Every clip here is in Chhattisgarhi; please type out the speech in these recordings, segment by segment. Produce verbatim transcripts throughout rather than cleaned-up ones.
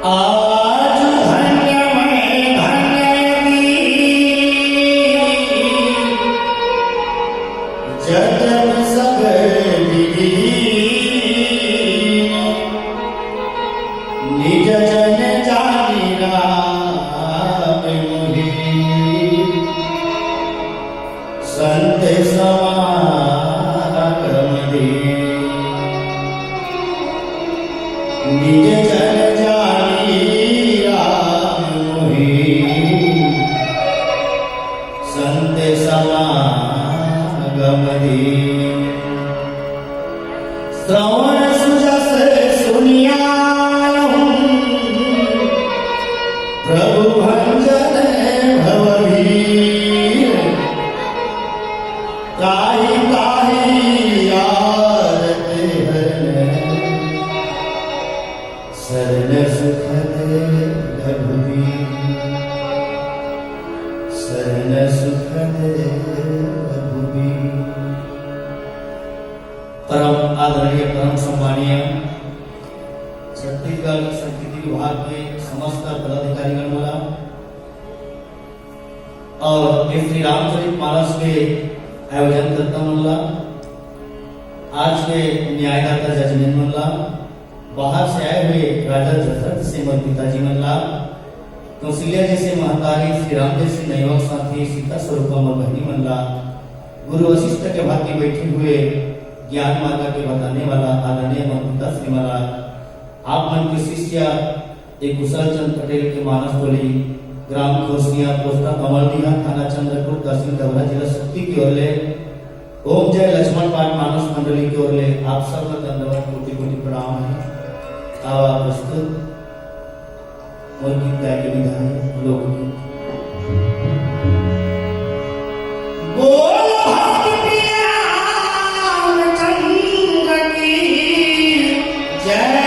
आज धन्य मैं धन्य की जतन सब विधि निज जन जानी राम मोहि। संत समागम दीन। निज जन जानी राम मोहि। संत समागम दीन। श्रवण सुजस सुनिया हूँ, प्रभु भंजन भव भीर। ताहि ताहि आरत हरन, सरन सुखद रघुबीर। सरन सुखद रघुबीर। परम आदरणीय, परम सम्मानीय छत्तीसगढ़ संस्कृति विभाग के समस्त पदाधिकारीगण मन ला और ये श्री रामचरित मानस के आयोजन करता मन ला, आज के न्यायदाता जजमेन मन ला, बाहर से आए हुए राजा दशरथ से मोर पिताजी मन ला, कौशल्या जी से महतारी, श्री राम जी से नैवक साथी, सीता स्वरूपा मोर बहिनी मन ला, गुरु वशिष्ठ के भांति बैठे हुए ज्ञान मार्ग के बताने वाला आदरणीय महंत श्री महाराज, आप मन के शिष्य एक कुशल चंद पटेल के मानस टोली, ग्राम खोसिया, पोस्ट अमलडीहा, थाना चंद्रपुर, तहसील डभरा, जिला सक्ती के ओर ले ओम जय लक्ष्मण पाठ मानस मंडली के ओर ले आप सब ला दंडवत कोटि कोटि प्रणाम हे। आवा प्रस्तुत मोर गीत गाय के विधा हे लोकगीत। बोल भक्त प्रिय रामचंद्र की जय।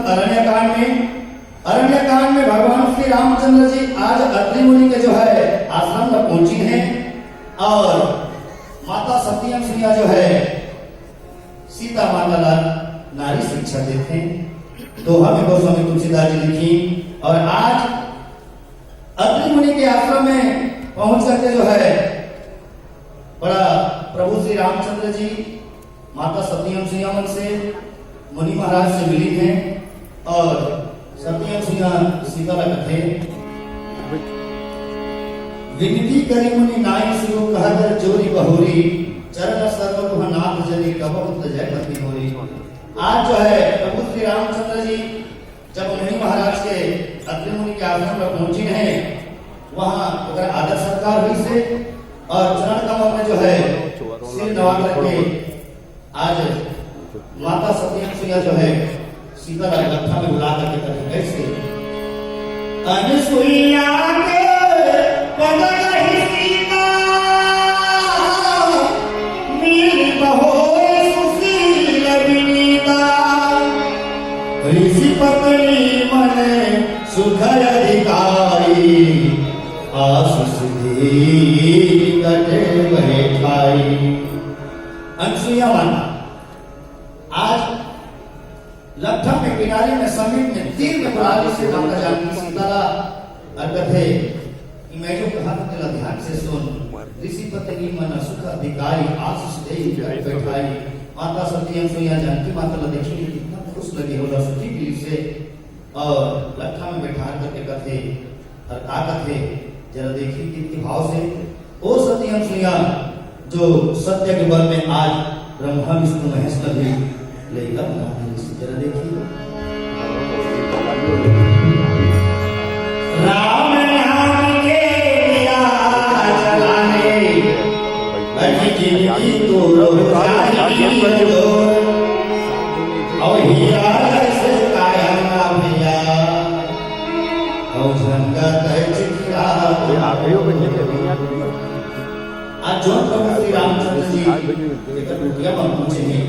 अरण्यकांड में, अरण्यकांड में भगवान श्री रामचंद्र जी आज अत्रि मुनि के जो है आश्रम में पहुंची हैं और माता सती अनुसुईया जो है सीता माता ला नारी शिक्षा देथे। दोहा में गोस्वामी तुलसीदास जी लिखिन और आज अत्रि मुनि के आश्रम में पहुंच करके जो है बड़ा प्रभु श्री रामचंद्र जी माता सती अनुसुईया मन से, मुनि महाराज से मिली हैं और सती अनुसुईया सीता ला कथे, विनती करी मुनि नाई सुरु कहकर जोरी बहुरी, चरण सर्व तुह नाथ जनी कबहुत जय मति मोरी। आज जो है प्रभु श्री रामचंद्र जी जब मुनि महाराज के अत्रि मुनि के आश्रम पर पहुंची हैं, वहां ओकर आदर सत्कार हुई से और चरण कमल में जो है सिर नवा करके आज माता सती अनुसुईया जो है सीता ला लट्ठा में बुला करके कथे कैसे, अनुसुईया के पद कही सीता, मिल बहोय सुशील विनीता। ऋषि पत्नी मन सुख अधिकारी, आशीष दीन कटे बैठाई। अनुसुईया माता आज लट्ठा में किनारे में समीप में तीर में बुला ली से माता जानकी सीता ला और कथे कि मैं जो कहा था तेला ध्यान से सुन। ऋषि पत्नी मन सुख अधिकारी, आशीष दे बैठाई। माता सती अनुसुईया जानकी माता ला देखी कितना खुश लगी होला सती दिल से और लट्ठा में बैठा करके कथे और का कथे जरा देखी कितने भाव से। ओ सती अनुसुईया जो सत्य के बल में आज ब्रह्मा विष्णु महेश का भी लइका बना दे, जरा देखी। राम नाम के दिया जलाने, अजी जिंदगी तो जाही और हीरा जैसे काया ना भैया, और झंडा तय चिखला। आज जो प्रभु श्री रामचंद्र जी जेकर कुटिया में पहुंचे हैं,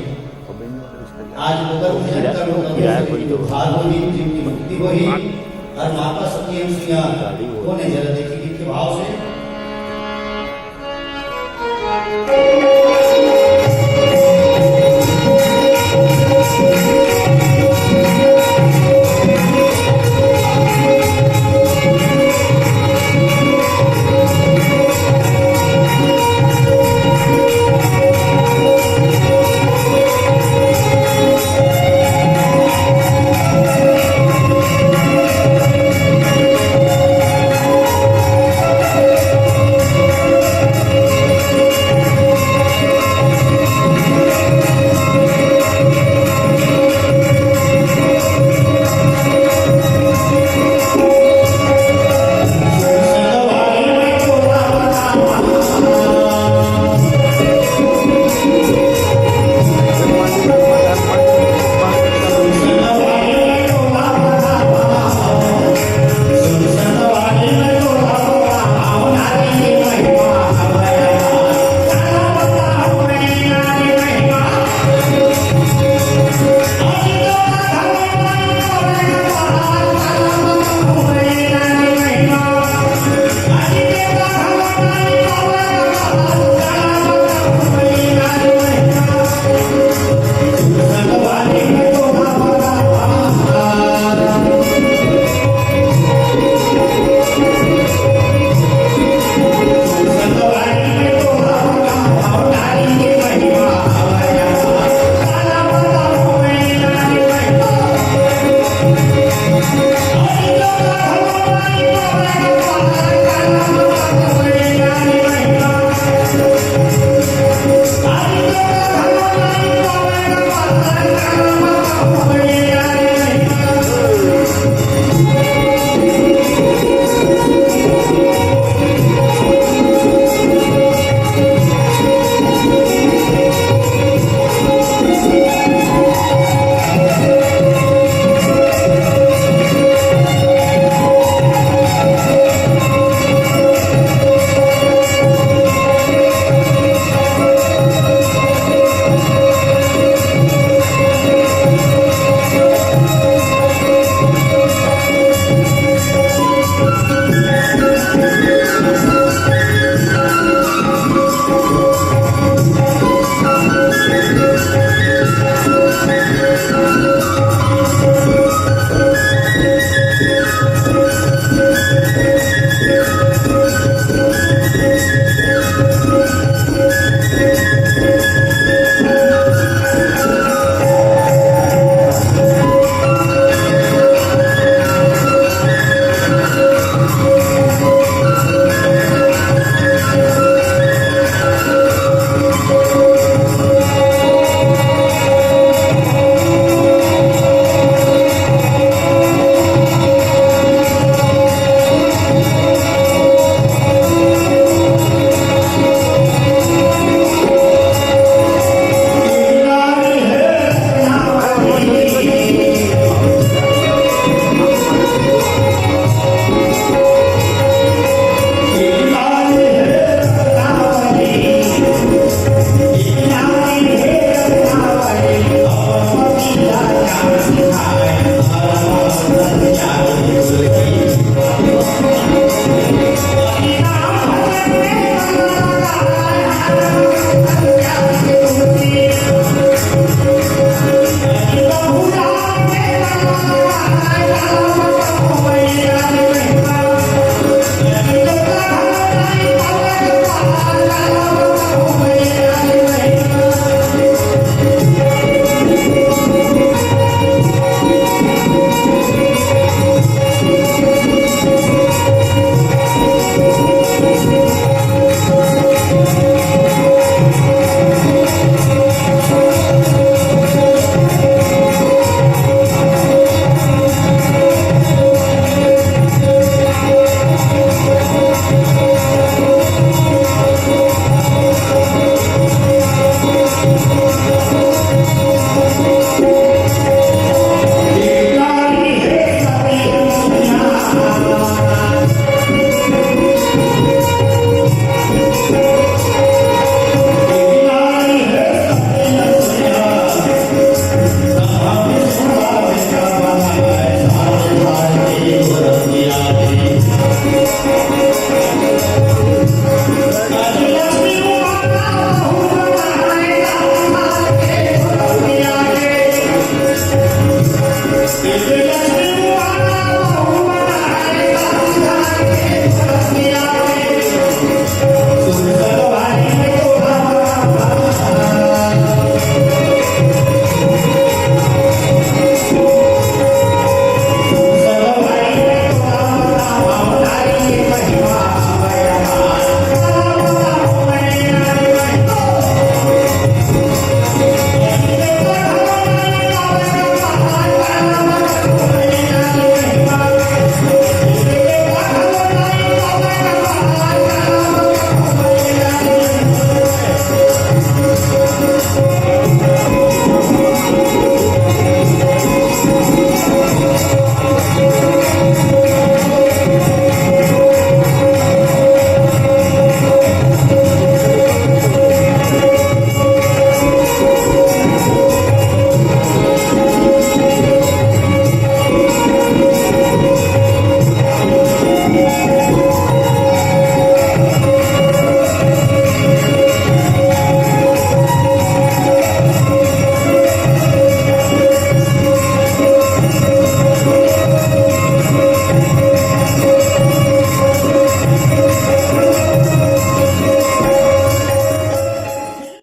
आज ओकर भजन करो, तब से उद्धार होही, जीव की मुक्ति होही। और माता सती अनुसुईया कोने जरा देखी कितने भाव से।